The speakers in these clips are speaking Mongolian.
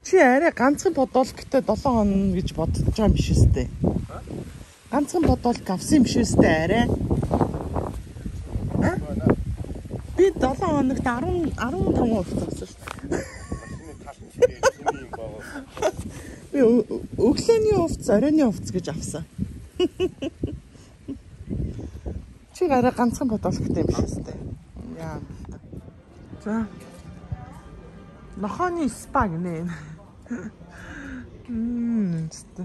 Чи арай ганцхан подолктой 7 хоног гэж бодож байгаа юм биш үстэй. Ганцхан подолк авсан юм биш үстэй арай. Би 7 хоногт 10 15 хувцас авсан шүү дээ. Би өглөөний хувцас, оройн хувцас гэж авсан. Чи арай ганцхан подолктой юм биш үстэй. Яа. За. Нохооны спа гинэ. Зү.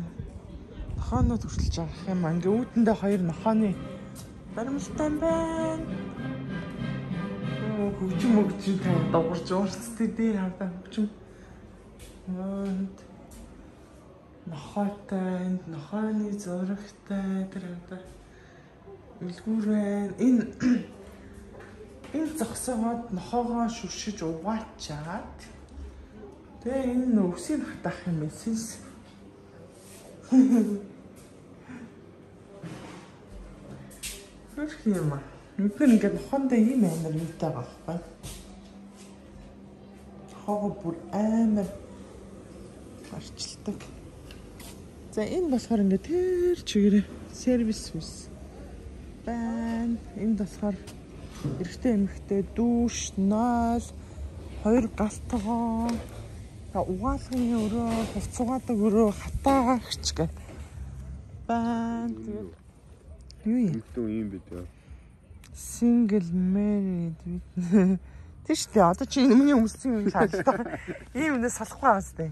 Нохоонууд хүртэлж авах юм. Ингээ үүдэндээ хоёр нохооны баримлтай юм байна. Хөгжим мөгжим тань дуурч уурцтай дээр хавдаа хөгжим. Нохойтой, энд нохооны зурагтай тэр хавдаа. Үлгүүр байна. Энэ зогсоогоод нохоогоо шүршиж угаачаад тэгээ энэ өвсийг хатаах юм эсэнс. Хөрх юм аа. Бид нар ингээд нохоондоо ийм амар юутай байгаа байхгүй. Нохоогоо бүр амар арчилдаг. За энэ болохоор ингээд тэр чигээрээ сервис хүс байна. Энд болохоор эрэгтэй эмэгтэй дүүш, 0, 2 гал тогоо, угаалгын өрөө, хувц угаадаг өрөө, хатаагч гэх байна. Тэгээд юу юм? Эмэгтэй юм бэ дээ. Single married. Тийш дээ. Одоо чи миний өмссөн юм шаардлагатай. Ийм үнэ салахгүй байгаа сте.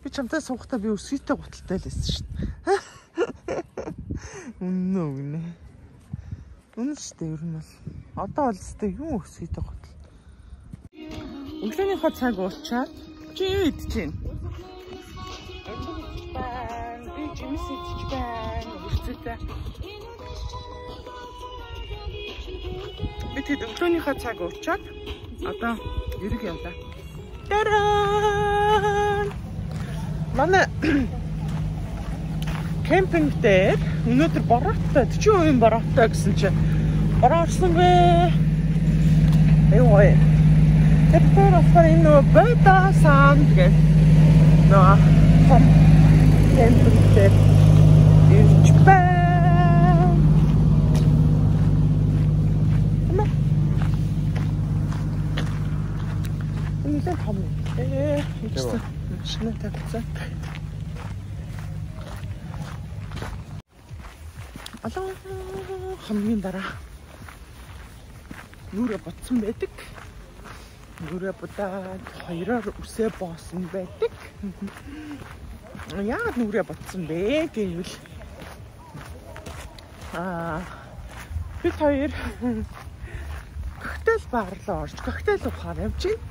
Би чамтай суухдаа би өсгийтэй гуталтай л байсан шүү дээ. Үнэн үү гинэ. Үнэн шүү дээ ер нь бол. Одоо бол өстэй юм өсгийтэй гутал. Өглөөнийхөө цаг уулчаад чи юу идэж байна? Би жимс идэж байна. Өрцөөтэй. Би тэгэд өглөөнийхөө цаг уулчаад одоо эрэг явлаа. Тараа! Манай кемпинг дээр өнөөдөр бороотой 40% бороотой гэсэн чи бороо орсонгүй. Аюу гоё. Тэр болохоор энэ нөгөө Бэда санд гэх нөгөө том кемпинг дээр ирж байна. Нэлээд том юм. Ийчсэн. Шинэ тавьсан. Алаа хамгийн дараа нүрэ ботсон байдаг. Нүрэ бодаад хоёроор үсээ боосон байдаг. Яагаад нүрэ ботсон бэ гэвэл бид хоёр коктейл бар руу орж коктейл уухаар явж байна.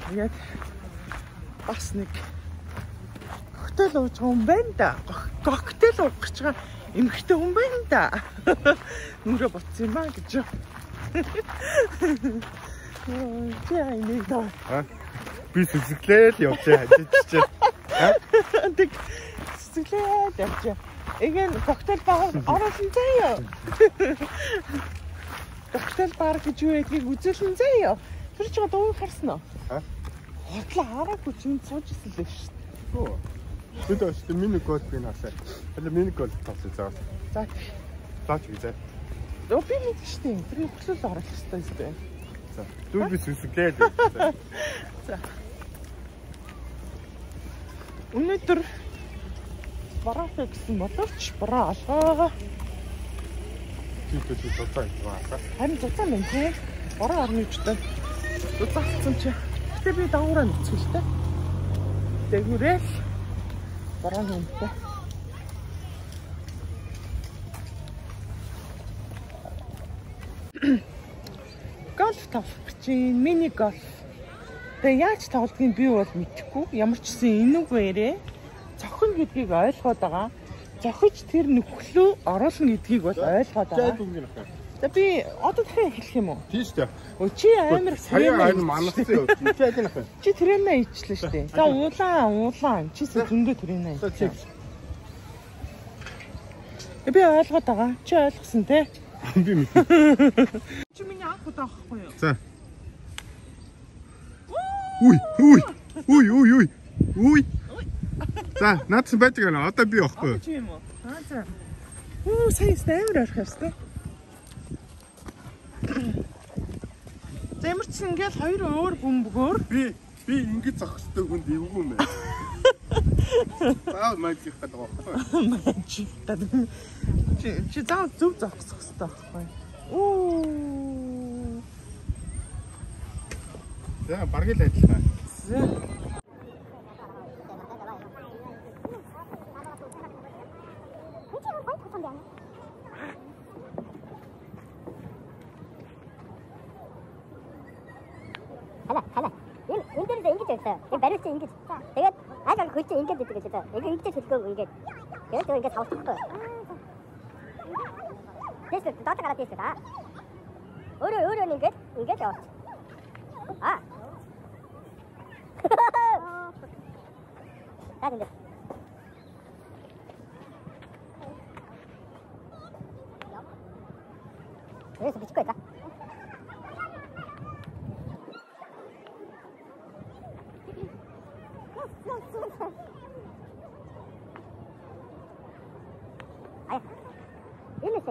Тэгээд бас нэг коктейл ууж байгаа хүн байна да. Коктейл уух гэж байгаа эмэгтэй хүн байна да. Нүрэ ботсон юм аа гэж. Чи яа даа. Би сүсгэлээл явж хажиж чи. Тэг сүсгэлээл явж. Эгэн коктейл бар оруулсан заяа. Коктейл бар гэж юу гэдгийг үзүүлэн заяа. Тэр ч дуу харсан уу? Хотлоо хараагүй чинь сууж исэн л шүү дээ. Бид өстө мини голф энэ хасаа. Хойло мини голф тоглоё заа. За. За чи заа. Би мэдэн шүү дээ. Тэр хөглөл оруулах хэрэгтэй юм дээ. За. Дүү би сүсгэлээ. За. Өнөөдөр бороотой гэсэн боловч бороо алгаа. Чи зузаан юм аа. Харин зузаан байна тий. Бороо орно гэж бодсон. Зузаалцсан чи. Гэтэ би дагуураа нүцгэн л дээ. Дэгүрэл бороо нүмтэй. Голф тоглох гэж байна. Мини голф. Тэгээ яаж тоглодгийг би бол мэдэхгүй. Ямар ч гэсэн энүүгээрээ цохин гэдгийг ойлгоод байгаа. Зохиж тэр нөхлөө оруулна гэдгийг бол ойлгоод байгаа. За би одоо дахин эхлэх юм уу? Тийм шүү дээ. Өө чи амар сая манассан юу? Чи аль нах вэ? Чи тренаа ичлээ шүү дээ. За уулаан. Чи зөндөө тренаа ичлээ. Би ойлгоод байгаа. Чи ойлгосон те? Би мэдээ. Чи миний анх удаа авахгүй юу? За. Уй, уй. Уй, уй, уй. Үгүй. За, наадсан байдаг байна. Одоо би явахгүй. Одоо чи юм уу? Аа за. Үу, сая амар орох юмстай. За ямар ч ингээл хоёр өөр бөмбөгөөр би ингэж зогсдог хүнд эвгүй юм байна. Заавал мажих гэдэг байгаа байхгүй. Мажих гэдэг. Чи заавал зөв зогсох хэрэгтэй байхгүй. Үу. За, бараг л адилхан. За. Халаа. Энэ дээрээс ингэж байлаа. Энэ бариуч ингэж. Тэгээд аль аль хөлж ингэж идэг гэж байна. Ингэж хөлгөө ингэж. Тэгээд тэр ингэж хавчихгүй. Тэс доод гараад тийш та. Өөрөө ингэж ингэж яваач. Аа. Таа ингэ. Тэс бичихгүй та.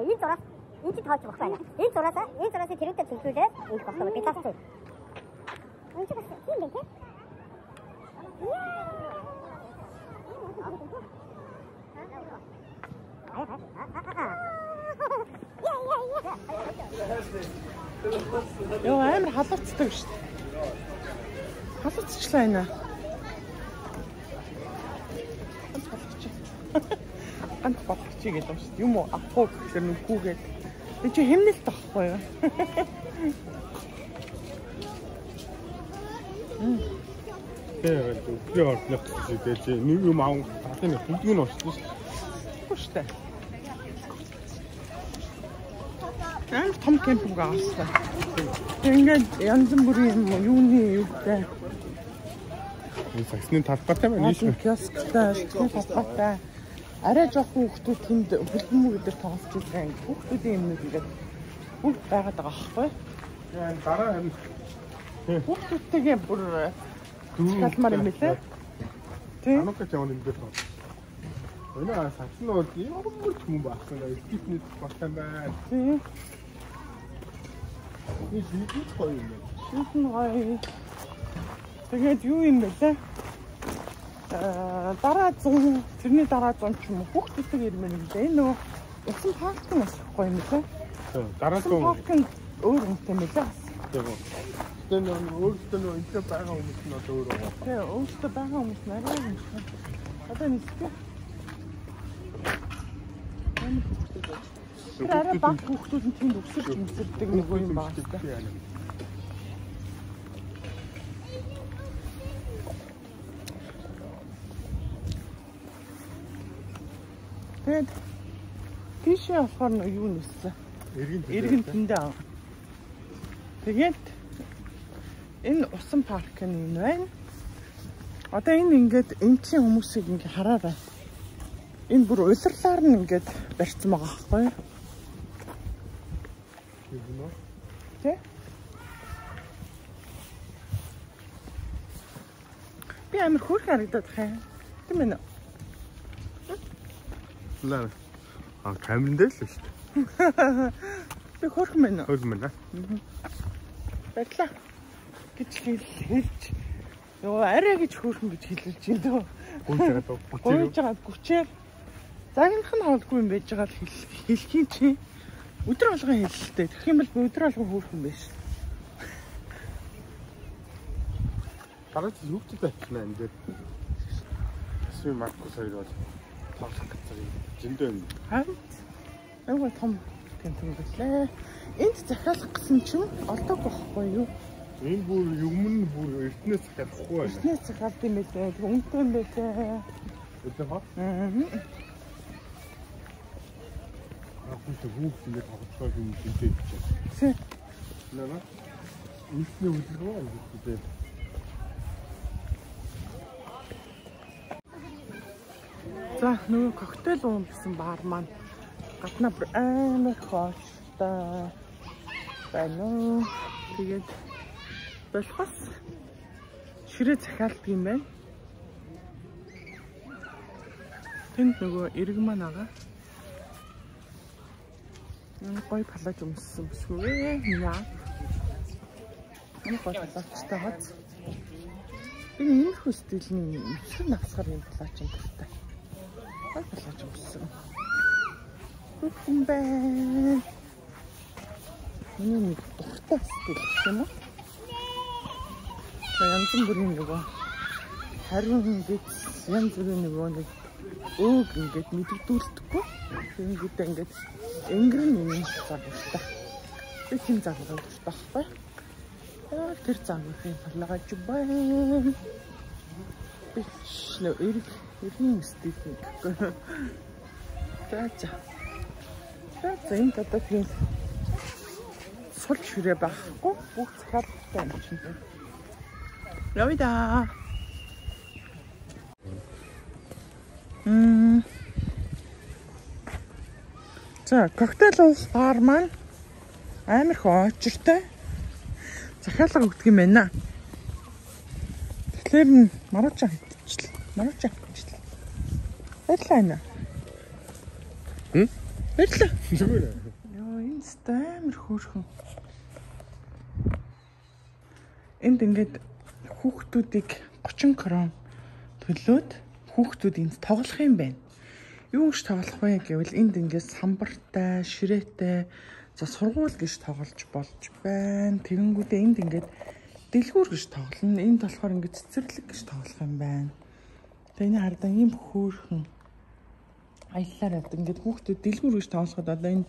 Энэ зураас энэ чи тоолж байхгүй байна. Энэ зураас тэрүүтэй цэнхрүүлээд ингэх байхгүй. Би таач. Энэ чи бас тийм байх тийм. Йоо амар халууцдаг шүү дээ. Халууцчлаа энэ. Ганц болгочих гэдэг юм шүү дээ. Юм уу авахгүй гэхээр нүггүй гээд. Би чи хэмнэлт авахгүй юу? Тэгээд өглөө ордлох гэсэн чи нэг юм авах талын бүгдийг нь орсон шүү дээ. Үгүй шүү дээ. Амар том кемпинг авсан. Ингээд янз бүрийн юм юуны юутай. Энэ саксны талбайтай байна шүү. Киосктай, саксны талбайтай. Арай жоохон хүүхдүүд тэнд хөлбөмбөг өдр тоглож байгаа юм. Хүүхдүүдийн юмнууд ингээд бүгд байгаад байгаа байхгүй. Яа дараа харин хүүхдүүдтэйгээ бүр захиалмаар юм билээ. Тийм. Анука жаан юм дээр тоглож. Энэ саксны бол ямар ч хүн байхгүй. Элитний багтан байна. Тийм. Энэ шийдэж гоё юм байна. Шийдэн гоё. Тэгээд юу юм бэ лээ? Дараа 100, тэрний дараа 100 ч юм уу хүүхдүүдтэй ирмээр юм лээ. Энэ нөгөө усан парк нь бас гоё юм лээ. Тийм. Дараа 100 парк нь өөр үнэтэй юм лээ. Тийм. Тэгээд нөгөө өөртөө нөгөө энтэй байгаа хүмүүс нь одоо өөр байгаа. Тийм, өөртөө байгаа хүмүүс нь арай юм шиг. Одоо нисэх. Энэ хүүхдүүд байж. Тэр арай бага хүүхдүүд нь тэнд өсөрч өсөрдөг нөгөө юм байна. Тэгээд тийшээ болохоор нөө юу нээсэн? Эргэн тэндээ. Тэгээд энэ усан парк нь энэ байна. Одоо энэ ингээд эн чинь хүмүүсийг ингээд хараарай. Энэ бүр улирлаар нь ингээд барьсан байгаа байхгүй юу? Тэ? Би амар хөөрхөн харагдаад байгаа юм. Тийм ээ. Лаа. А камерын дээр л шүү дээ. Би хөөрхөн байна уу? Хөөрхөн байна. Баярлаа гэж хэлж. Йоо арай гэж хөөрхөн гэж хэлж байна дөө. Гүйж байгаа гүчээр. Гүйж байгаа гүчээр. Загнах нь хоолгүй юм байж байгаа л хэлхийн чи. Өдөр болгон хэлэлтэй. Тэгэх юм бол би өдөр болгон хөөрхөн байж. Дараа жил хүүхдүүд авчихна энэ дээр. Эсвэл Маркус хоёр бол тоглох газар юм. Зөндөө юм. Харин айгүй том кемпинг байлаа. Энд захиалах гэсэн чинь олдоогүй байхгүй юу? Энэ бүр юм нь бүр эртнээс захиалахгүй байна. Эртнээс захиалд юм байлээ. Тэг үнэтэй юм байлээ. Үнэтэй хаа? Аа. Аггүй тэг хүүхд ингэ тоглож байгаа юм зөндөө юм чинь. Тэ. Наа. Эртний хөдөлгөөн юм гэдэг. За нөгөө коктейл уун гэсэн бар маань гаднаа бүр амар хоолтой байна. Тэгээд болохоос ширээ захиалдаг юм байна. Тэнд нөгөө эрг маань байгаа. Энэ гоё палаж өмссөн бүсгүй. Яа. Энэ гоё палажтай хоц. Би иймэрхүү стилийн нүцгэн навсгаар юм палаж юм дуртай. Гоё палаж өмссөн. Хүн байна. Миний нэг дуртай стил гэх юм уу? Янз бүрийн нөгөө хариун ингээд янз бүрийн нөгөө нэг өөг ингээд мэдэгдүүлдэггүй. Тэгэнгүүтээ ингээд энгэрэн юм загвартай. Би тийм загвар дуртай байхгүй. Яг тэр загварын палаж байна. Би ч нөө эргийн стил нэг. За за. За энэ одоо тийм сул шүрээ байхгүй. Бүх захиалгатай юм чинь. Явъя да. За, коктейл уух бар маань амар их очиртай. Захиалга өгдөг юм байна. Тэгэхээр нь маруучаа хитчихлээ. Маруучаа хитчихлээ. Баярлалаа энэ. Баярлалаа. Зүгээр. Йоо, энэ амар хөөрхөн. Энд ингээд хүүхдүүдийг 30 крон төлөөд хүүхдүүд энд тоглох юм байна. Юу гэж тоглох вэ гэвэл энд ингээд самбартай, ширээтэй, за сургууль гэж тоглож болж байна. Тэгэнгүүтээ энд ингээд дэлгүүр гэж тоглоно. Энд болохоор ингээд цэцэрлэг гэж тоглох юм байна. Тэгээ энэ хардаа ийм хөөрхөн аяллаар явдаг. Ингээд хүүхдүүд дэлгүүр гэж тоглоход одоо энд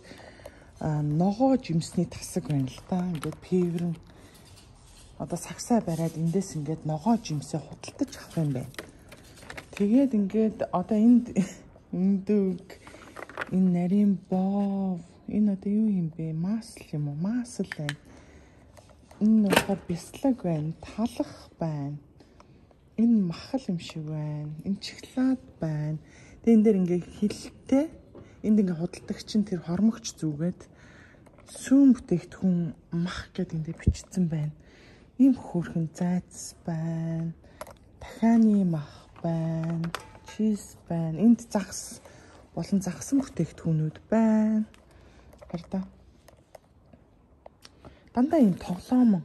ногоо жимсний тасаг байна л да. Ингээд пиврэн одоо сагсаа бариад эндээс ингээд ногоо жимсээ худалдаж авах юм байна. Тэгээд ингээд одоо энд өндөг, энэ нарийн бов, энэ одоо юу юм бэ? Масл юм уу? Масл байна. Энэ болохоор бяцлаг байна, талах байна. Энэ махал юм шиг байна. Энэ чиглаад байна. Тэгээд энэ дээр ингээд хилтэй, энд ингээд худалдагч нь тэр хормогч зүгээд сүүн бүтээгдэхүүн мах гэдэг энд бичсэн байна. Ийм хөөрхөн зайц байна. Дахианы мах байна. Чиз байна. Энд загас болон загсан бүтээгдэхүүнүүд байна. Хардаа. Дандаа ийм тоглоом.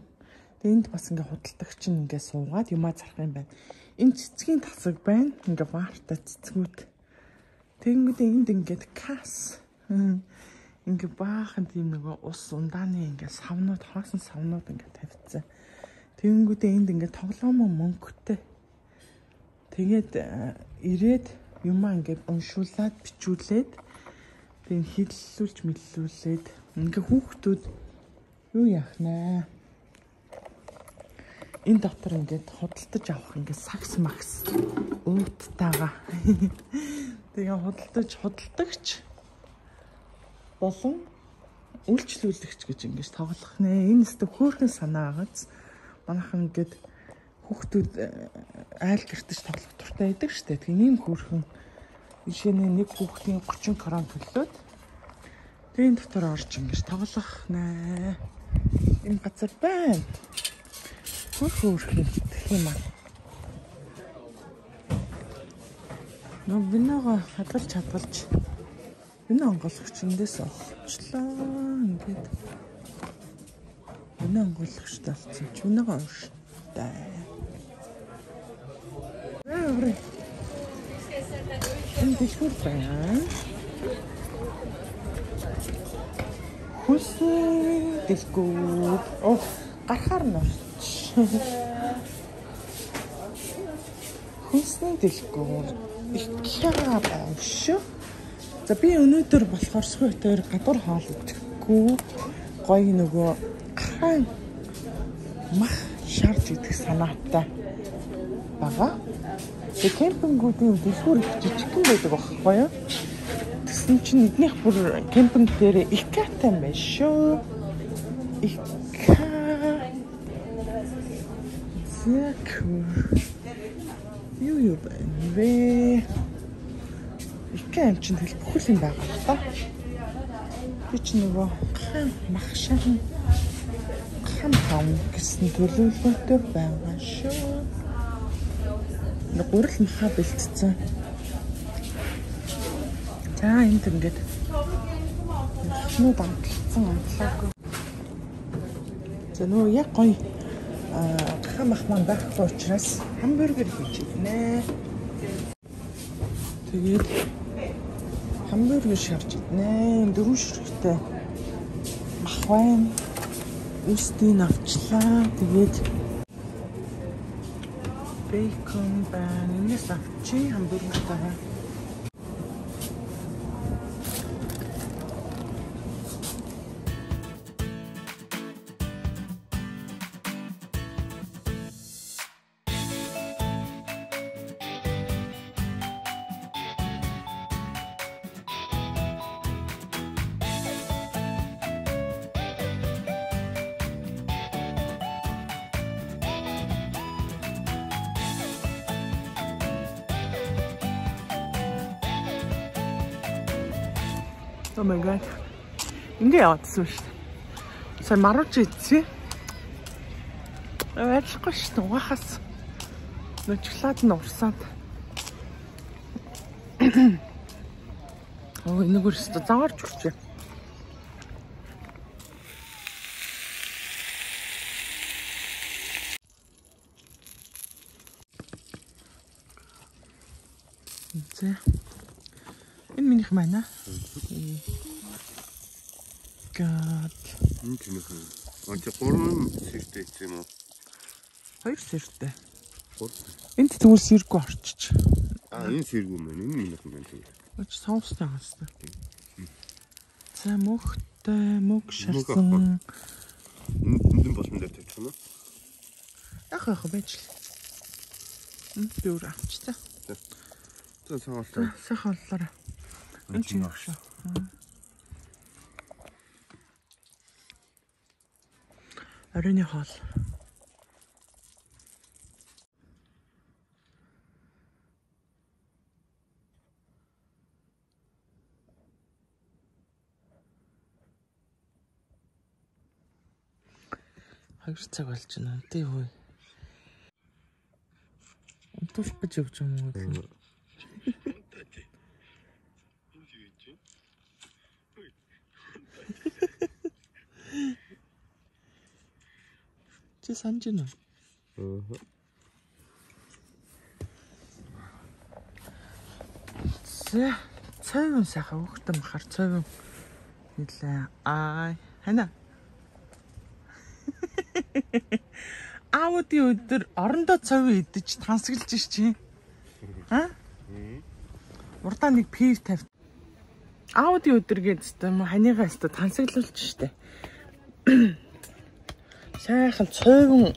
Тэгээ энд бас ингээ худалдагч нь ингээ суугаад юмаа зарах юм байна. Энэ цэцгийн тасаг байна. Ингээ ваартай цэцгүүд. Тэгэнгүүтээ энд ингээд кас. Ингээ баахан тийм нөгөө ус ундааны ингээ савнууд, хоосон савнууд ингээ тавьчихсан. Тэгэнгүүтээ энд ингээ тоглоом мөнгөтэй. Тэгээд ирээд юмаа ингээд уншуулад бичүүлээд тэгээд хиллүүлж мэллүүлээд ингээ хүүхдүүд юу яах нэ? Энэ дотор ингээд худалдаж авах ингээд сагс магс ууттайгаа. Тэгээ худалдагч болон үйлчлүүлэгч гэж ингэж тоглох нэ. Энэ өстө хөөрхөн санаа агац. Манайхан ингээд хүүхдүүд айл гэртэж тоглох дуртай байдаг штэ. Тэгээ ийм хөөрхөн жишээ нь нэг хүүхдийн 30 крон төлөөд тэгээ энэ дотор орж ингэж тоглох нэ. Энэ газар байна. Хөөрхөн гэх юм аа. Нөө виногоо хадгалж вино онгойлгогч эндээс олчлаа. Ингээд вино онгойлгогчтой болсон чи виногоо ууштай. Энэ дэлгүүр байна. Хүсээ дэлгүүр. Оо, гарахаар нь орч. Хүнсний дэлгүүр. Икеа байна шүү. За би өнөөдөр болохоор сүйгээр гадуур хоол идэхгүй. Гоё нөгөө гараан мах шарж идэх санаатай байгаа. Тэгээ кемпингүүдийн дэлгүүр их жижигхэн байдаг байхгүй юу? Тэгсэн чинь эднийх бүр кемпинг дээр Икеатай юм байна шүү. Икеа. Зэкүр. Юу байна вэ? Икеа юм чинь тэгэл бүхэл юм байгаа л та. Би чи нөгөө гам мах шарна гам хам гэсэн төлөвлөгөөтэй байгаа шүү. Гурил маха бэлтцсэн. За энд ингээд нүд амтлцсан амтлаагүй. За нөө яг гоё гахаа мах маань байхгүй учраас хамбургер хийж иднэ. Тэгээд хамбургер шарж иднэ. Дөрвөн ширхэгтэй мах байна. Үстийг авчлаа. Тэгээд бейкон байна. Энэс авчи хамбургертайгаа. Oh my god. Ингээ яваадсан шүү дээ. Сая марууч идсэн. Ойлгохгүй шүү дээ. Угаахаас нөчлаад нь урсаад. Оо энэ гүрс заваарч үрчээ. За. Энэ минийх байна. God. Энэ тэнийх. Аа чи 3 сэртэй идсэн юм уу? 2 сэртэй. 3. Энд тэгвэл сэргүй орчиж. Аа энэ сэргүй мэн. Энэ минийх мэн тийм. Өч соустай хаастай. За мөхтэй мөг шарсан. Энд болон дээр тавьчих юм уу? Яг яг байж л. Би өөр авчицаа. За сайхан боллоо. Сайхан боллоо. Энэ чинь шүү. Оройн хоол. Хоёр цаг болж байна. Тий хөө. Унтуулах гэж явж байгаа юм уу? Чи санаж байна уу? Аа. За, цайван сайхан хөөхтөн махар цайван нийлээ. Аа, хана. Аавуудын өдөр орондоо цайван идэж тансаглаж ш чи. Аа? Урдаа нэг пив тавь. Аавуудын өдөр гэж юм ханыгаа өстө тансаглуулж штэ. Сайхан цойвон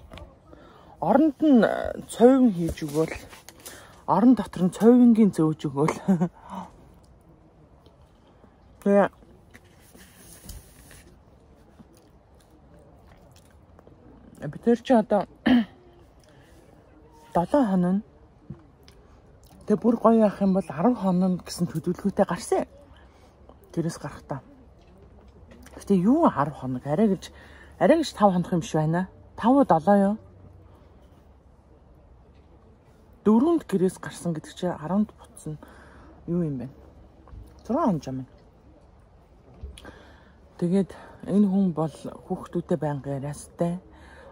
оронд нь цойвон хийж өгөөл орон дотор нь цойвонгийн зөөж өгөөл. Тэгээ бид тэр чи одоо 7 хоног. Тэгээ бүр гоё явах юм бол 10 хоног гэсэн төлөвлөгөөтэй гарсан. Гэрээс гарахдаа. Гэтэ юу 10 хоног арай гэж 5 хоног юм шиг байна. 5 7 юу? 4-нд гэрээс гарсан гэдэг чи 10-нд буцсан юу юм бэ? 6 хоног юм. Тэгээд энэ хүн бол хүүхдүүдтэй байнга яриастай,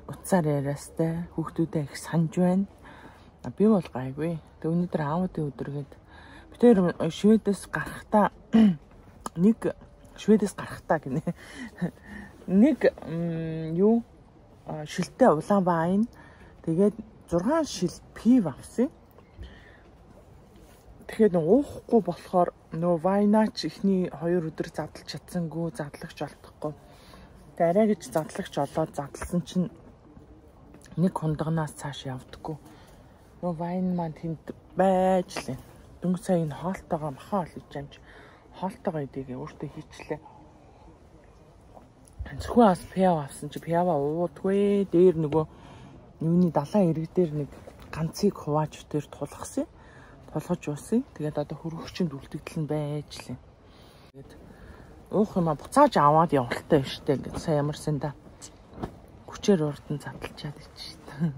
утсаар яриастай, хүүхдүүдээ их санаж байна. Би бол гайгүй. Тэг өнөөдөр аавуудын өдөр гээд би тэр Шведээс гарахдаа нэг Шведээс гарахдаа гинэ. Нэг юу шилтэй улаан вайн тэгээд 6 шил пив авсан. Тэгэхээр уухгүй болохоор нөө вайнаач эхний 2 өдөр задлж чадсангүй, задлагч олдохгүй. Тэгээд арай гэж задлагч олоод задлсан чинь нэг хундагнаас цааш явдаггүй. Нөө вайн маань тэнд байж лээ. Дөнгөж сая энэ хоолтойгоо махан ол хийж амж хоолтойгоо идээгээ өөртөө хийчлээ. Зөвхөн бас пиав авсан чи пиава уудгүй. Дээр нөгөө юуны далайн ирэг дээр нэг ганцыг хувааж тэр тулгасан. Тулгаж уусан. Тэгээд одоо хөргөгчөнд үлдэгдэл нь байж лээ. Тэгээд уух юм а буцааж аваад явалтай байна штэ. Ингээд сая ямар санда хүчээр урд нь задлчаад ичээ штэ.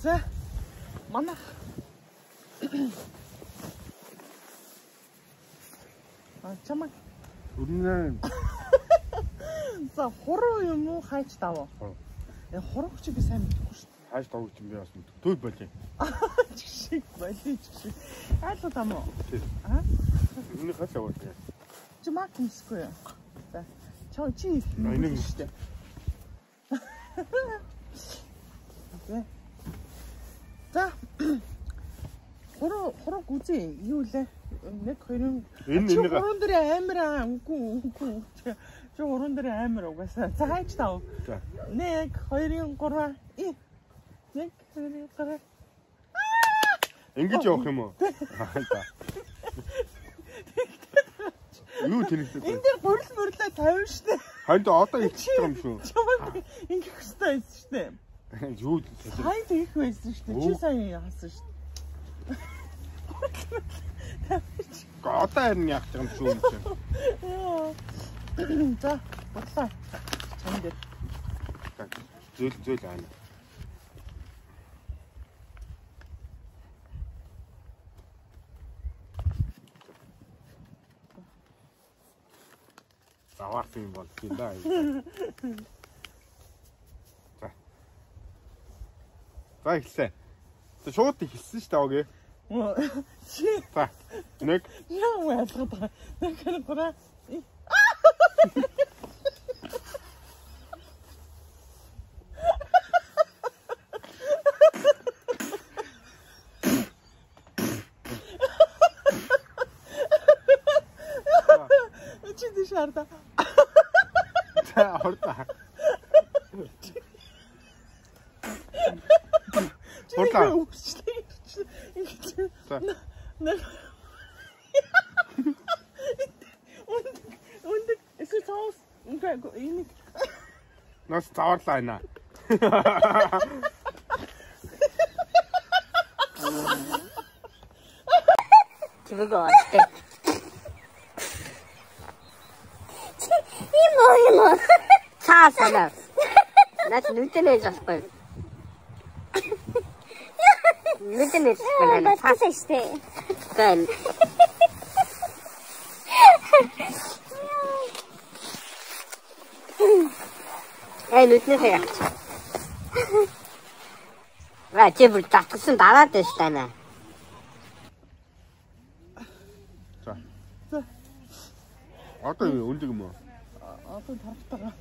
За. Манах. А чамаг. Өрнөө. За хуруу юм уу хайч давуу? Э хурууг чи би сайн мэдэхгүй шүү дээ. Хайч давуу чи би бас мэдгүй. Түй болий. Шиг болий шиг. Айлуу там уу? Тий. Аа? Миний хал яваа тий. Чи мак юмсгүй юу? За. Чам чи энийг шүү дээ. За. За. Хуруу гүзээ юу лээ? 1 2 Энэ чи энийг хуруунд дээр амар аа үгүй үгүй. Чи хуруунд дээр амар угаасаа. За хайч тав. За. 1 2 3 1 2 3. Ингэж явах юм уу? Аа за. Юу тэнэгтэй. Энэ дээр гурил мөрлөө тавина штэ. Харин одоо ихчих юм шүү. Чамайг ингэх хэрэгтэй байсан штэ. Юу сайн тэгэх байсан штэ. Чи сайн яасан штэ. Одоо харин яах юм шүү юм чинь. За, бодлоо. Чам дээр. Зөөл зөөл аана. Заваарсан юм бол тийм да. За. За эхэллээ. За шууд эхэлсэн шүү дээ окей. Чи. За. 1. Яа ойлгоод байгаа. 1 2 3. Чи тийш хардаа. За хурдаа. Хурдаа. За. Өндөг эсвэл цаус ингээ энийг нас заварлаа энэ. 죽을 것 같아. 이모 이모. 차 사나. 나 눈뜨내 줬을. 눈뜨내 줬을. 맞다 시대. 그. Эй, нүднийхээ яач. Ва, чи бүр татгсан дараад байна шүү дээ. За. За. Одоо юу өндөг юм уу? Одоо тархтайгаа.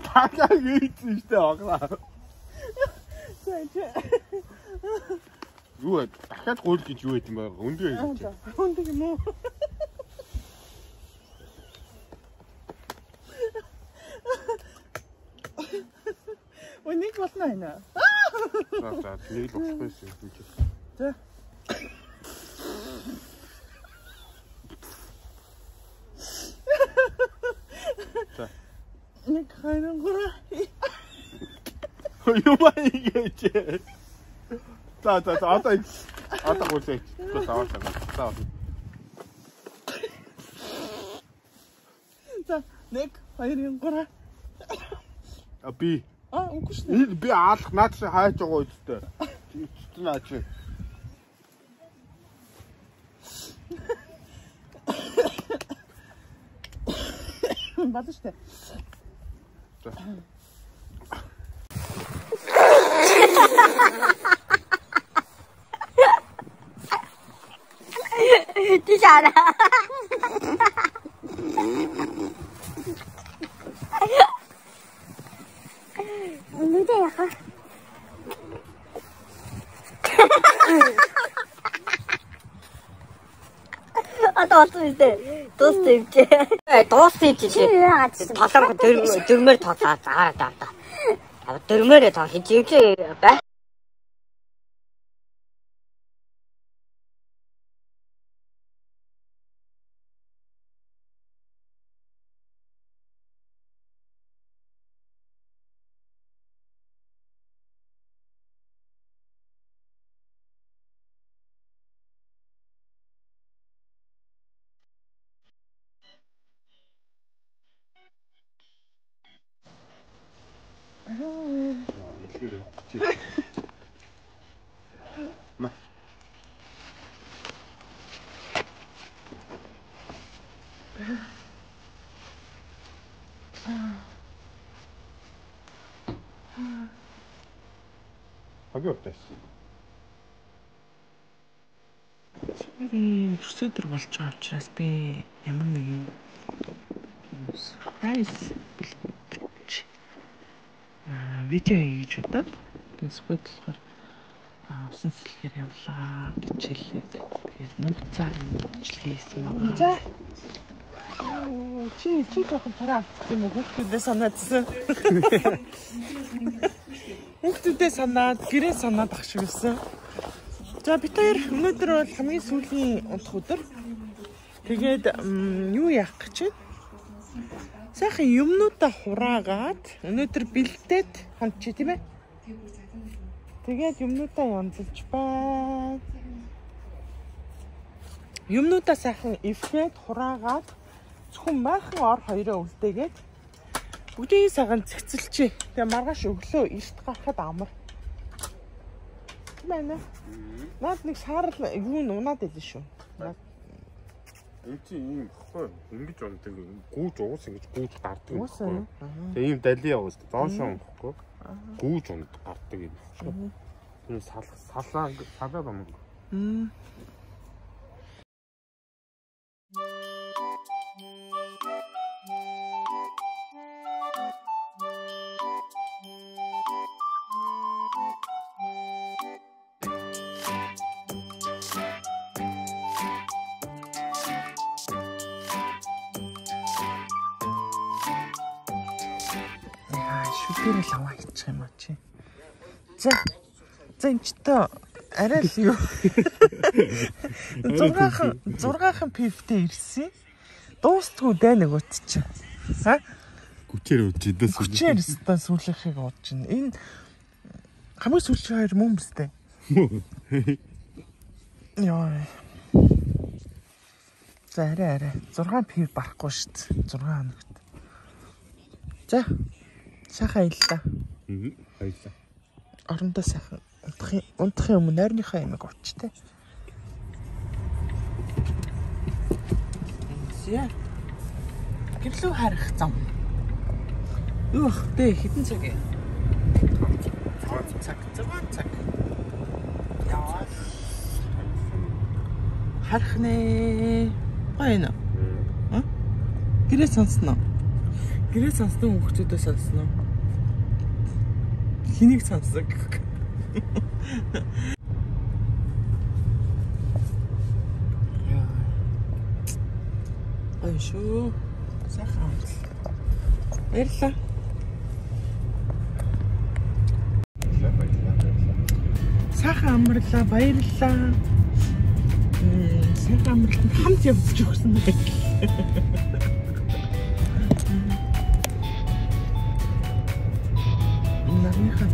Тага хийсэн шүү дээ оглаа. За чи. Юу вэ? Дахиад гуйл гэж юу байт юм бэ? Өндөг юм чи. Өндөг юм уу? Ой нэг болно энэ. За за нэг л болохгүй юм чи. За. За. 1 2 3. Юу ба ингэж. За за за одоо одоо гуйлаа. За за. За 1 2 3. А би А үгүй шүү дээ. Энэ би аалах наад шиг хайж байгаа үсттэй. Чи наа чи. Болно шүү дээ. За. Тийш араа. Нүдэ яха. Одоо болсон юм дээ. Дууссан юм чи. Дууссан юм чи. Толгой дөрмөр тоолоо. За за за. Дөрмөрөө тоол. Чи чи бай. Илгээр явах гэж. Ма. Хаги утас. Өсөдөр болж байгаа учраас би ямар нэгэн surprise бэлтгэж видео хийж удаад тэгсгүй болохоор усан сэлгээр явлаа гэж хэллээ. Тэгээд нууцаар ажил хийсэн байна. За. Чи жоохон царай алдсан юм уу? Хүүхдүүдээ санаадсан. Хүүхдүүдээ санаад, гэрээ санаад ах шиг байсан. За бид хоёр өнөөдөр бол хамгийн сүүлийн унтах өдөр. Тэгээд юу яах гэж байна? Сайхан юмнуудаа хураагаад өнөөдөр бэлдээд хончий тийм ээ. Тэгээд юмнуудаа янзалж байна. Юмнуудаа сайхан эвхэд хураагаад зөвхөн майхан ор хоёроо үлдээгээд бүгдийг сайхан цэгцэлчээ. Тэгээ маргааш өглөө эрт гарахад амар. Байна. Наад нэг саарл юу н унаад байлээ шүү. Энд чи ийм баггүй ингэж ундаг. Гүүж уус ингэж гүүж гардаг юм баггүй. Тэгээ ийм дали яваа шүү. Доошоо унахгүй. Гүүж унд гардаг юм баггүй. Тэр салаа салаад юм. Шүдээр л аваа хийчих юм аа чи. За. За энэ ч тоо арай л юу. 6хан пивтэй ирсэн. Дуустгүй дээ нөгөөт чи. Ха? Гүчээр ууж идээс. Гүчээр өстөн сүүлийнхийг ууж чинь. Энэ хамгийн сүүлийн хоёр мөн биз дээ. Йоо. За арай 6 пив барахгүй шүү дээ. 6 хоногт. За. Сайхан аяллаа. Баярлалаа. Орондоо сайхан унтахын өмнө нойрныхоо ямиг уучтай. За. Гэрлүү харах зам. Юу ах вэ? Хэдэн цаг юм? 6 цаг. 6 цаг. Яа. Харах нэ. Гоё нэ. Аа? Гэрээ сонсноо. Гэрээ сонсноо хүүхдүүдээ сонсноо. Хэнийг сонсдог? Яа. Гоё шүү. Сайхан амтлаа. Баярлалаа. Сайхан амарлаа, баярлалаа. Сайхан амралтанд хамт явж өгсөн байх. Нарныхаа